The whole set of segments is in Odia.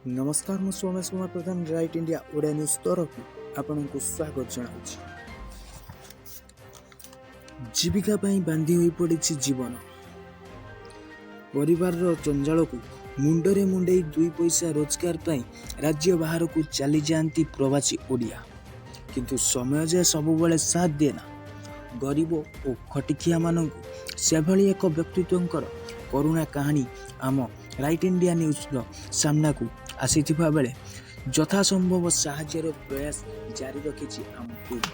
ନମସ୍କାର, ମୁଁ Soumesh Kumar Pradhan, right India Odia news ତରଫରୁ ଆପଣଙ୍କୁ ସ୍ୱାଗତ ଜଣାଉଛି। ଜୀବିକା ପାଇଁ ବାନ୍ଧି ହୋଇପଡ଼ିଛି ଜୀବନ। ପରିବାରର ଜଞ୍ଜାଳକୁ ମୁଣ୍ଡରେ ମୁଣ୍ଡେଇ ଦୁଇ ପଇସା ରୋଜଗାର ପାଇଁ ରାଜ୍ୟ ବାହାରକୁ ଚାଲିଯାଆନ୍ତି ପ୍ରବାସୀ ଓଡ଼ିଆ। କିନ୍ତୁ ସମୟ ଯେ ସବୁବେଳେ ସାଥ ଦିଏନା ଗରିବ ଓ ଖଟିଖିଆମାନଙ୍କୁ, ସେଭଳି ଏକ ବ୍ୟକ୍ତିତ୍ୱଙ୍କର କରୁଣା କାହାଣୀ ଆମ ରାଇଟ୍ ଇଣ୍ଡିଆ ନ୍ୟୁଜ୍ର ସାମ୍ନାକୁ ଆସିଥିବା ବେଳେ ଯଥାସମ୍ଭବ ସାହାଯ୍ୟର ପ୍ରୟାସ ଜାରି ରଖିଛି ଆମ ଟିମ୍।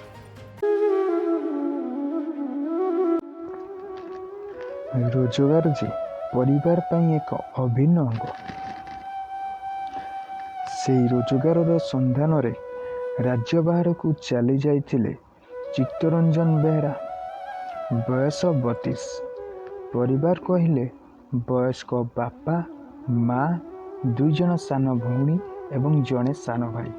ରୋଜଗାର ଯେ ପରିବାର ପାଇଁ ଏକ ଅଭିନ୍ନ ଅଙ୍ଗ। ସେଇ ରୋଜଗାରର ସନ୍ଧାନରେ ରାଜ୍ୟ ବାହାରକୁ ଚାଲି ଯାଇଥିଲେ ଚିତ୍ତରଞ୍ଜନ ବେହେରା। ବୟସ 32। ପରିବାର କହିଲେ ବୟସ୍କ ବାପା, ମା, ଦୁଇଜଣ ସାନ ଭଉଣୀ ଏବଂ ଜଣେ ସାନ ଭାଇ।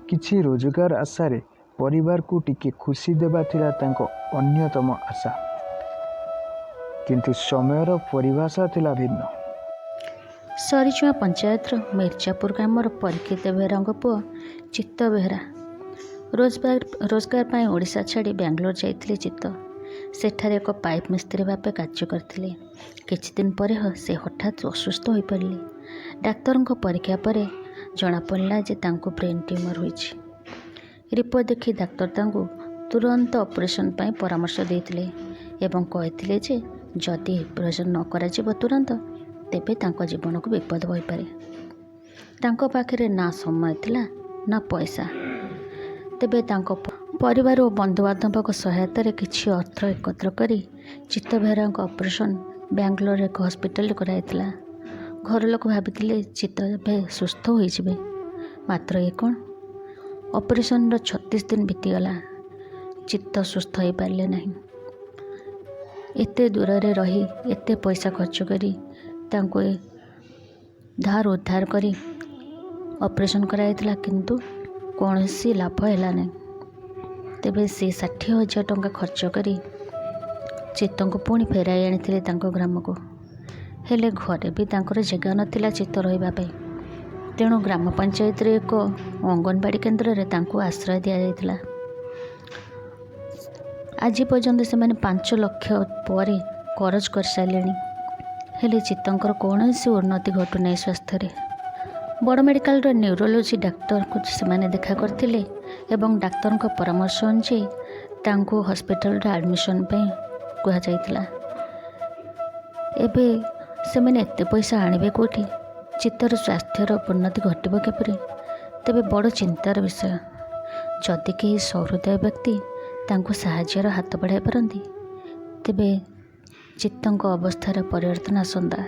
କିଛି ରୋଜଗାର ଆଶାରେ ପରିବାରକୁ ଟିକେ ଖୁସି ଦେବା ଥିଲା ତାଙ୍କ ଅନ୍ୟତମ ଆଶା। କିନ୍ତୁ ସମୟର ପରିଭାଷା ଥିଲା ଭିନ୍ନ। ସରିଚୁଆଁ ପଞ୍ଚାୟତର ମିର୍ଜାପୁର ଗ୍ରାମର ପରୀକ୍ଷିତ ବେହେରାଙ୍କ ପୁଅ ଚିତ୍ତ ବେହେରା। ରୋଜଗାର ପାଇଁ ଓଡ଼ିଶା ଛାଡ଼ି ବାଙ୍ଗାଲୋର ଯାଇଥିଲେ ଚିତ୍ତ। ସେଠାରେ ଏକ ପାଇପ୍ ମିସ୍ତ୍ରୀ ଭାବେ କାର୍ଯ୍ୟ କରିଥିଲେ। କିଛି ଦିନ ପରେ ସେ ହଠାତ୍ ଅସୁସ୍ଥ ହୋଇପଡ଼ିଲେ। ଡାକ୍ତରଙ୍କ ପରୀକ୍ଷା ପରେ ଜଣାପଡ଼ିଲା ଯେ ତାଙ୍କୁ ବ୍ରେନ୍ ଟ୍ୟୁମର୍ ହୋଇଛି। ରିପୋର୍ଟ ଦେଖି ଡାକ୍ତର ତାଙ୍କୁ ତୁରନ୍ତ ଅପରେସନ୍ ପାଇଁ ପରାମର୍ଶ ଦେଇଥିଲେ ଏବଂ କହିଥିଲେ ଯେ ଯଦି ଅପରେସନ୍ ନ କରାଯିବ ତୁରନ୍ତ, ତେବେ ତାଙ୍କ ଜୀବନକୁ ବିପଦ ହୋଇପାରେ। ତାଙ୍କ ପାଖରେ ନା ସମୟ ଥିଲା ନା ପଇସା। ତେବେ ତାଙ୍କ ପରିବାର ଓ ବନ୍ଧୁବାନ୍ଧବଙ୍କ ସହାୟତାରେ କିଛି ଅର୍ଥ ଏକତ୍ର କରି ଚିତ୍ତ ବେହେରାଙ୍କ ଅପରେସନ୍ ବାଙ୍ଗାଲୋର ଏକ ହସ୍ପିଟାଲରେ କରାଯାଇଥିଲା। ଘର ଲୋକ ଭାବିଥିଲେ ଚିତ୍ତ ଏବେ ସୁସ୍ଥ ହୋଇଯିବେ। ମାତ୍ର ଏ କ'ଣ? ଅପରେସନ୍ର 36 ଦିନ ବିତିଗଲା, ଚିତ୍ତ ସୁସ୍ଥ ହୋଇପାରିଲେ ନାହିଁ। ଏତେ ଦୂରରେ ରହି, ଏତେ ପଇସା ଖର୍ଚ୍ଚ କରି, ତାଙ୍କୁ ଧାର ଉଦ୍ଧାର କରି ଅପରେସନ୍ କରାଯାଇଥିଲା, କିନ୍ତୁ କୌଣସି ଲାଭ ହେଲା ନାହିଁ। ତେବେ ସେ 60,000 ଟଙ୍କା ଖର୍ଚ୍ଚ କରି ଚିତ୍ତଙ୍କୁ ପୁଣି ଫେରାଇ ଆଣିଥିଲେ ତାଙ୍କ ଗ୍ରାମକୁ। ହେଲେ ଘରେ ବି ତାଙ୍କର ଜାଗା ନଥିଲା ଚିତ୍ତ ରହିବା ପାଇଁ। ତେଣୁ ଗ୍ରାମ ପଞ୍ଚାୟତରେ ଏକ ଅଙ୍ଗନବାଡ଼ି କେନ୍ଦ୍ରରେ ତାଙ୍କୁ ଆଶ୍ରୟ ଦିଆଯାଇଥିଲା। ଆଜି ପର୍ଯ୍ୟନ୍ତ ସେମାନେ 5 ଲକ୍ଷ ପରେ କରଜ କରିସାରିଲେଣି। ହେଲେ ଚିତ୍ତଙ୍କର କୌଣସି ଉନ୍ନତି ଘଟୁନାହିଁ ସ୍ୱାସ୍ଥ୍ୟରେ। ବଡ଼ ମେଡ଼ିକାଲର ନ୍ୟୁରୋଲୋଜି ଡାକ୍ତରଙ୍କୁ ସେମାନେ ଦେଖା କରିଥିଲେ ଏବଂ ଡାକ୍ତରଙ୍କ ପରାମର୍ଶ ଅନୁଯାୟୀ ତାଙ୍କୁ ହସ୍ପିଟାଲରେ ଆଡ଼ମିସନ୍ ପାଇଁ କୁହାଯାଇଥିଲା। ଏବେ ସେମାନେ ଏତେ ପଇସା ଆଣିବେ କେଉଁଠି? ଚିତ୍ତର ସ୍ୱାସ୍ଥ୍ୟର ଉନ୍ନତି ଘଟିବ କିପରି? ତେବେ ବଡ଼ ଚିନ୍ତାର ବିଷୟ। ଯଦି କେହି ସହୃଦୟ ବ୍ୟକ୍ତି ତାଙ୍କୁ ସାହାଯ୍ୟର ହାତ ବଢ଼ାଇ ପାରନ୍ତି, ତେବେ ଚିତ୍ତଙ୍କ ଅବସ୍ଥାର ପରିବର୍ତ୍ତନ ଆସନ୍ତା,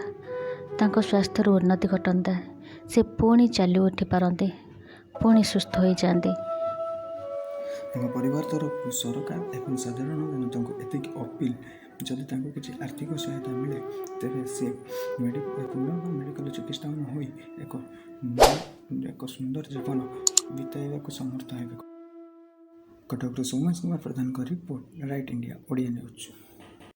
ତାଙ୍କ ସ୍ୱାସ୍ଥ୍ୟର ଉନ୍ନତି ଘଟନ୍ତା, ସେ ପୁଣି ଚାଲି ଉଠି ପାରନ୍ତେ, ପୁଣି ସୁସ୍ଥ ହୋଇଯାଆନ୍ତେ। ତାଙ୍କ ପରିବାର ତରଫରୁ ସରକାର ଏବଂ ସାଧାରଣ ଜନତାଙ୍କୁ ଏତିକି ଅପିଲ, ଯଦି ତାଙ୍କୁ କିଛି ଆର୍ଥିକ ସହାୟତା ମିଳେ, ତେବେ ସେ ପୁନର୍ବାର ମେଡ଼ିକାଲ ଚିକିତ୍ସାମାନ ହୋଇ ଏକ ସୁନ୍ଦର ଜୀବନ ବିତାଇବାକୁ ସମର୍ଥ ହେବେ। କଟକରୁ ସୌମେଶ କୁମାର ପ୍ରଧାନଙ୍କ report, right India Odia news.